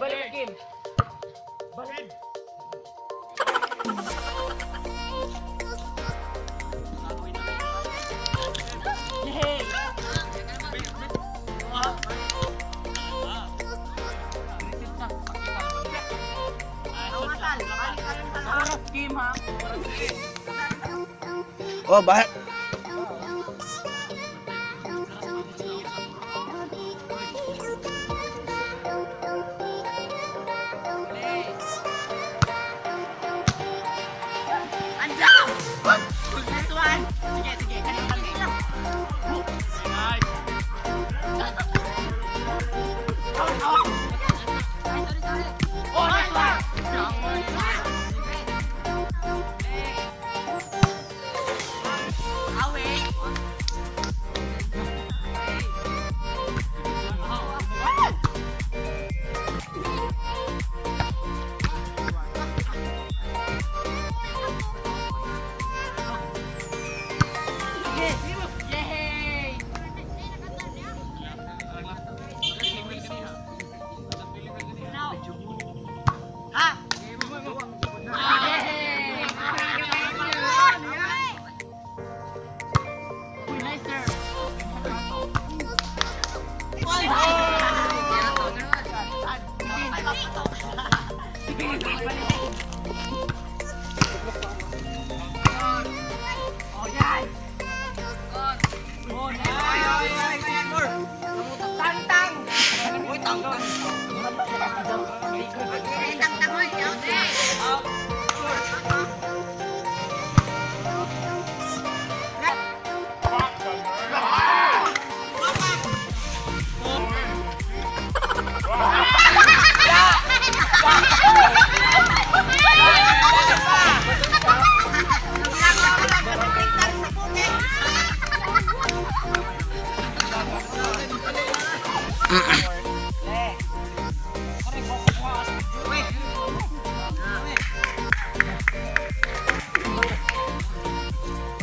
Balik, Kim. Balik. Yay! Oras game ha. Oras game. Oh, bakit? Andam! Nice one! Sige, sige. Kanina kami. Nice. Oh, oh, nice one! Away! Yay! Ha? Yay! Uy, nice sir. Oy! Sige, balik. Oh, yan. Oh, nice. Tang-tang! Uy, tang-tang. Tang-tang, oy. Out.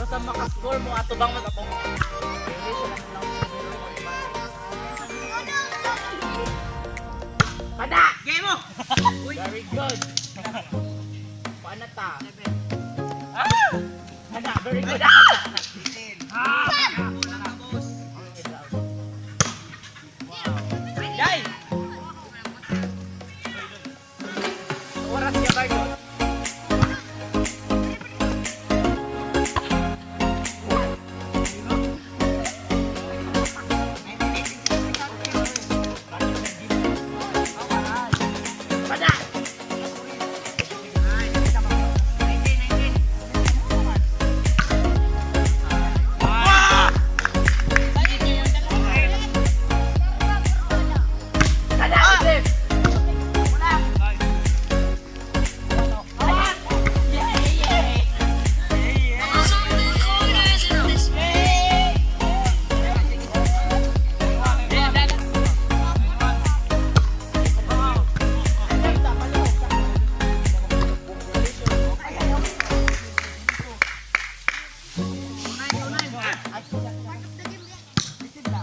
Basta makascore mo ato bang mas atong. Kada! Game mo! Very good. Paano ta? Ah! Kada, very good. Ah! Yay! Oras niya ba yun? Kada! Kada! Left! Yay! Yay!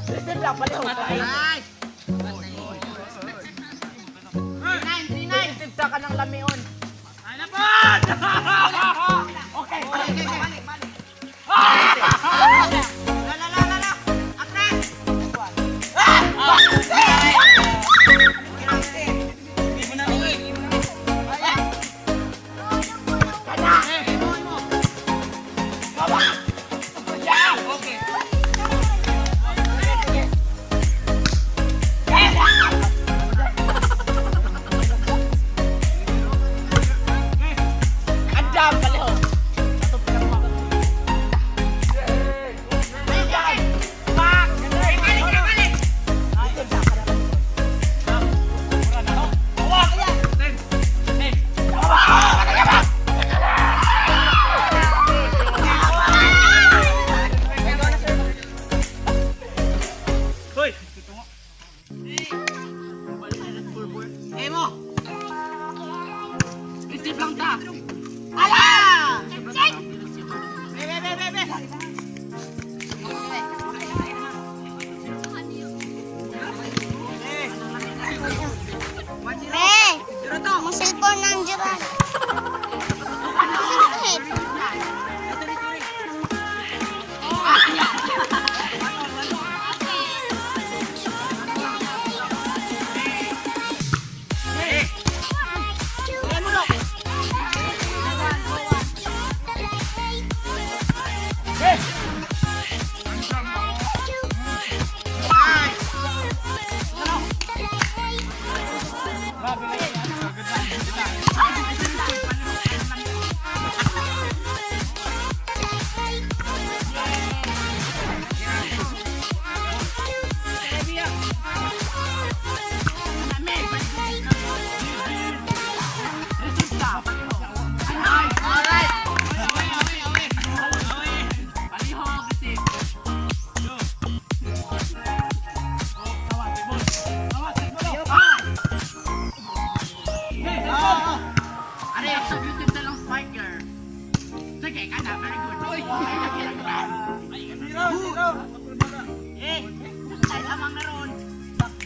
Receive lang, palihog. Nice! 3-9, 3-9. Receive sa kanang lamion. Okay. Okay, okay. La, la, la, la, la. Atras! Ah! Kada! Baba! Yeah! Okay. Sige. Kada! Andam, palihog. Ato pinaka. Ayan! Back! Balik ka, balik! Receive sa kanang lamion. Hoy! Game mo! Receive lang ta. Ala! Be, be, be, be, be! Score ng Japan. Sakit. Are, executive na lang spiker. Sige, kana, very good. Uy, Zero, zero. Eh, tayo lamang na ron.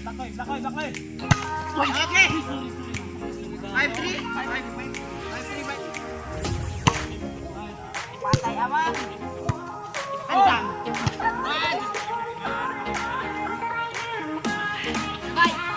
Bakoy, bakoy, bakoy. Okay. 5-3. 5-3, 5. Patay amang. Andam. Bye.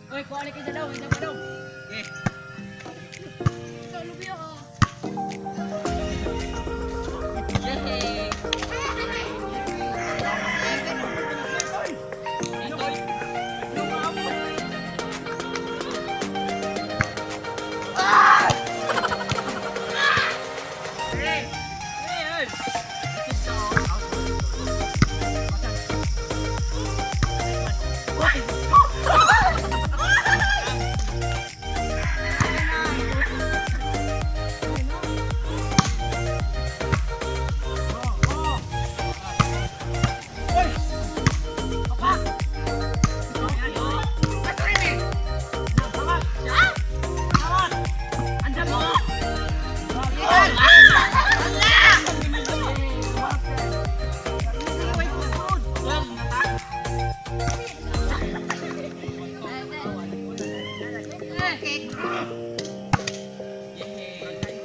Uy, kuha ni kayo daw, hindi pa daw. Yay! Andam mo!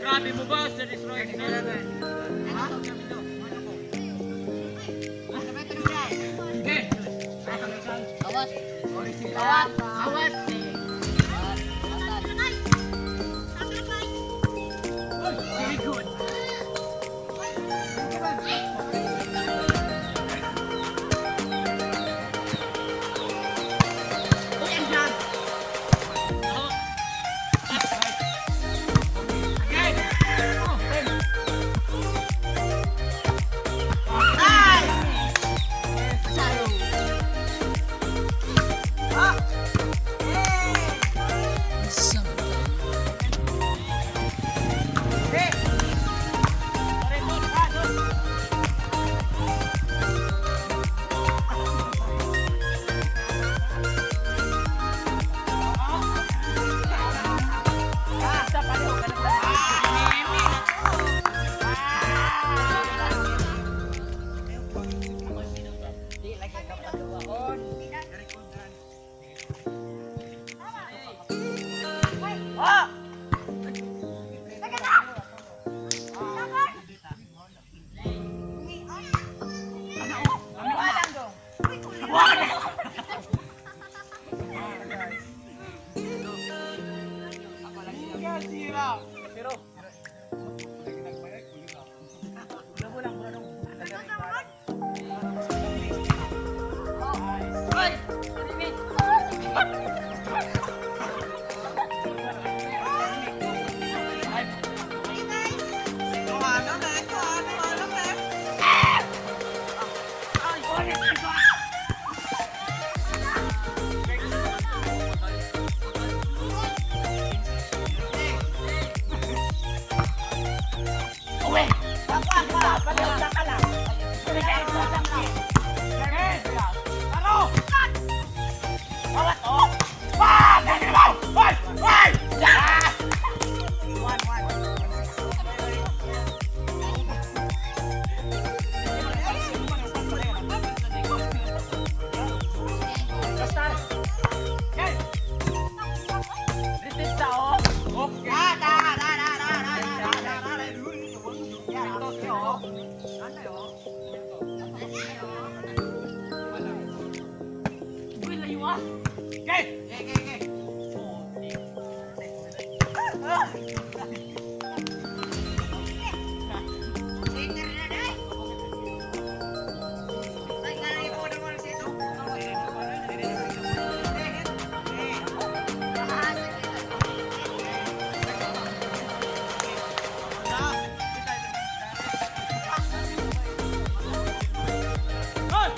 Grabe mo ba, Sir Israel? Okay. Awas. Awas. Awas. Very good. Uy, andam. Ay! Saro. Uy, layo ah. Okay! Okay. Hoy!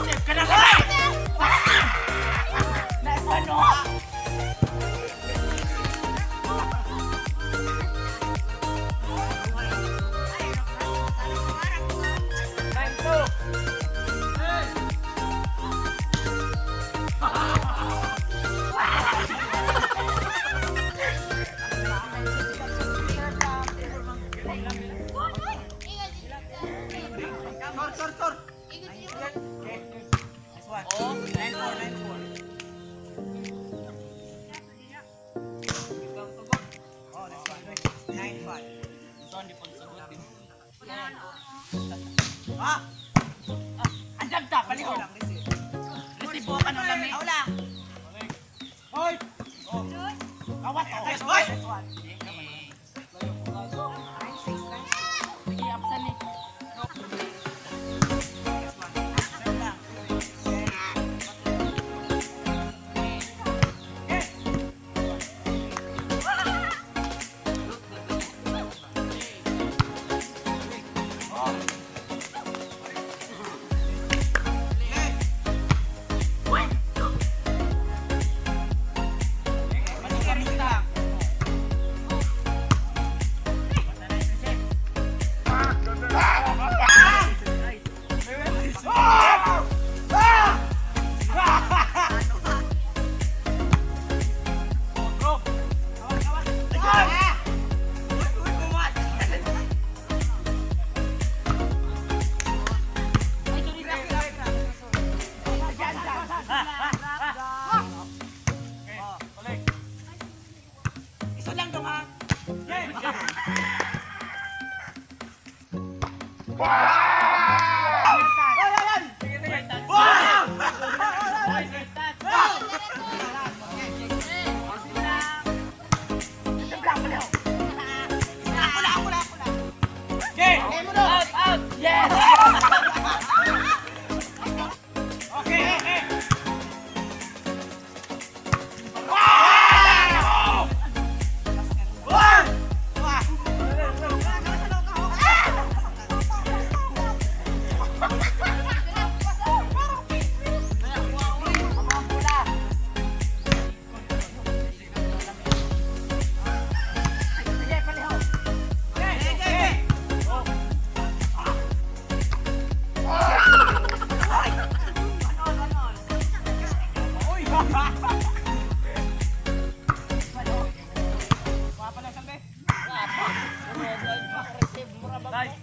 Save ka na lang. Nice one, no? 9-2. Hey! Score. Okay. Nice one. 9-4, 9-4. Oh, nice one. 9-5. Ah! Andam ta, palihog. Lang, receive. Resibo ka ng lami. Ako lang. Hoy! Kawat, oh. Nice one. Nice one. 9-6, 9-6. Sige, absan eh. Nice one. Serve lang. Okay! Uy! Receive lang. Bro! Ah! Uy, uy, bumat. Okay, balik. Isa lang dong ha. Okay! Sige, sige. Hoy! Ako lang, ako lang, ako lang. Okay! Out, out! Yes! Okay, okay! Sige, palihog. Okay, okay! Uy! Receive mo ra ba? Nice.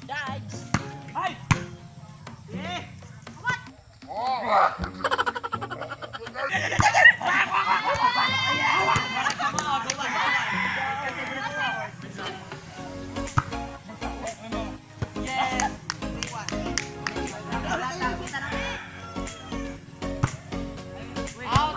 Dives! Ay! Out!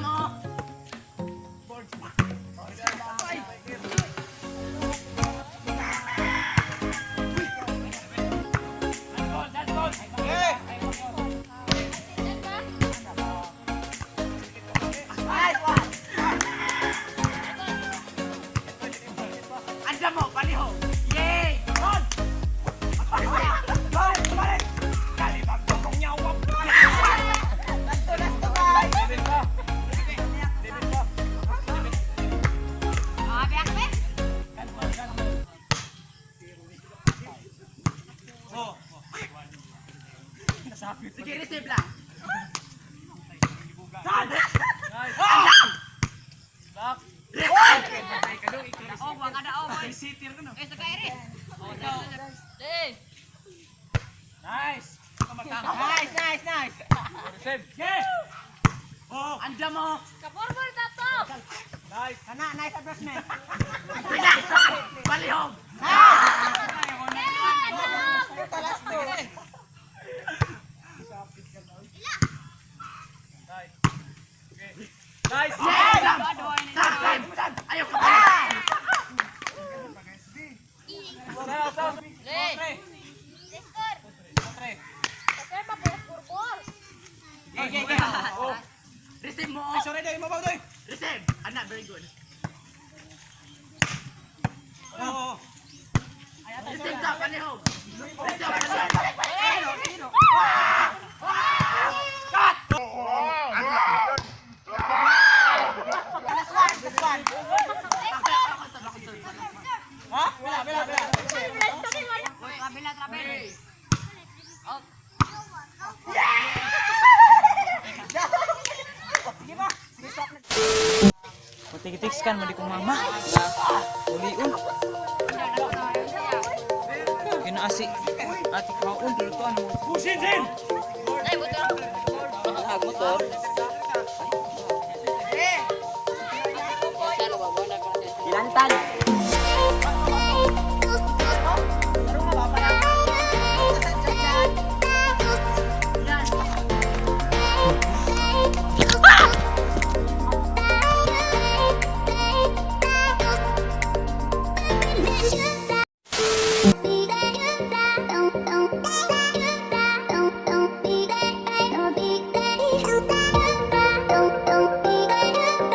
mo. Nice one. Anda mo, palihog. Yay! Balik, balik. Kalibang tukong nyawa. Last two, guys. David pa. David pa. Ah, biak be. Sige, receive lang. Nice. Back. Oh, wag ka na oh. Eh, sa kairis. Oh, eh. Nice. Nice, nice, nice. Receive. Yes. Oh. Anda mo. Kaporbol tato. Nice. Kana, nice adjustment. Sige, palihog. Eh, dalaw. Ito, last two. Nice. Okay. Nice. Yay! Lang. Time. Ayaw ka pa. Sa, sa. Eh. Tre. Tre. Kasi mapurbol. Okay, okay, okay. Oh. Receive mo. Ay, sorry, doy. Mabaw, doy. Receive. Anak, very good. Oo. Receive ka, palihog. Receive, palihog. Last one, last one. Ha? Wala, wala, wala. Trabe lang, trabe. Oh. Sige ba? Sige, stop na. Patikitik kan mo di kong mama. Uliun. Kinaasi. Ati kaon dulutuan mo. Pusin din. Ay, buto. Lag motor. Ilantan.